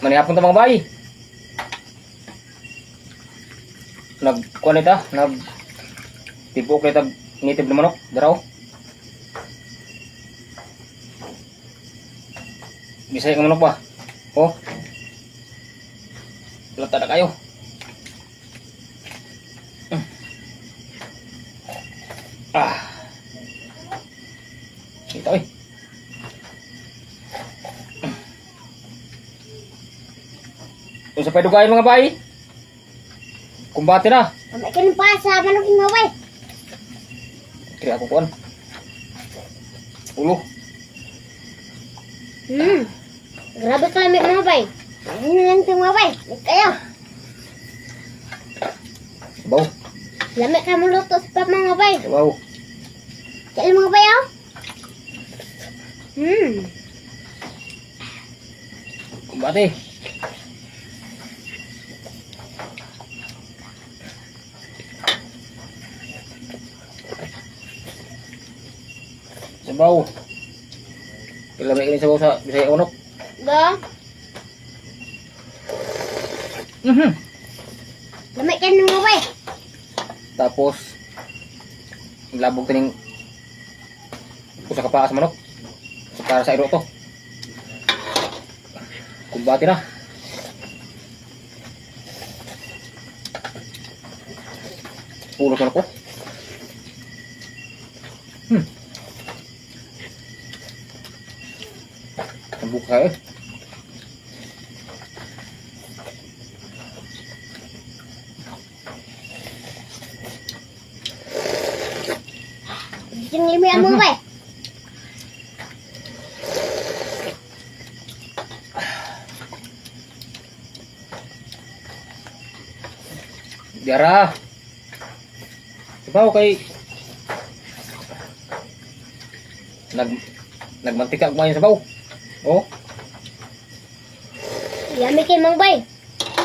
Manihapon ta, mga bay. Nag kuan ita, nag tibok ita native na manok, daraw. Bisaya nga manok ba? Oh. Lata na kayo. Ah. Kita oy. Unsa pa dugay, mga bay? Kumbate na. Amay ka ng pasa, manok, mga bay. Kaya ako kuan. Ulo. Grabe ka lamig, mga bay. Ano lang ito, mga bay. Lamig kayo. Baw. Lamig ka muluto sa papa, mga bay. Baw. Kaya, mga bay, oh. Kumbate. Sabaw. Ilamay kini sabaw sa Bisaya unok. Da. Lamig ka ng mga bay. Tapos labog tining usa ka paa sa manok. So, para sa iro to. Kumbate na. Pulot na ko. Tambuk kayo eh. Bising limi ang mga bay. Diara. Sabaw kay nagmantika og mayo sabaw. Oh, Lamig kayo, mga bay.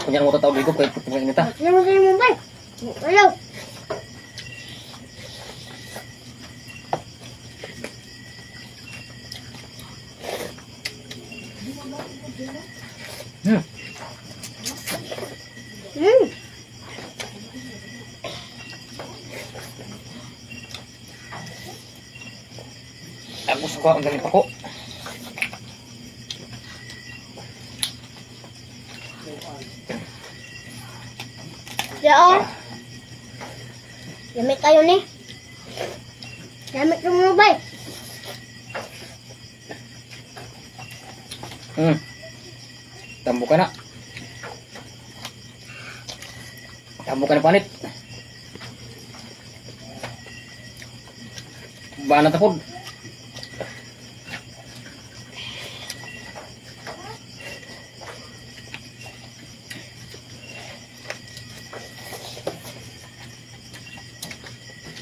kunya mo tataw ligop kay putong inita. Lamig kayo, mga bay. Hello. Ako sa ang galing pako. Ya, oh. Lamig kayo ni. Lamig kayo, mga bay. Tambo ka na. Tambo ka na panit. Banat ako.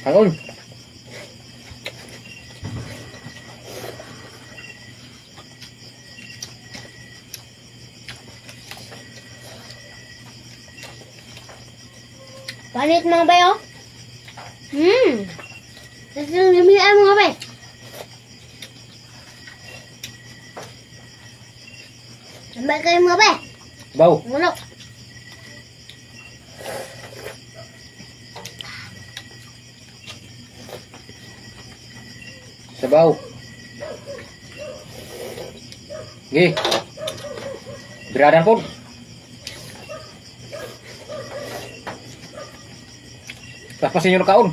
Karon. Panit, mga bay, oh. Tapos yung limi ang mga bay. Lamig kayo, mga bay. Baw. Manok. Sabaw. Gi. Biradan po. Paspasin nyo na kaon.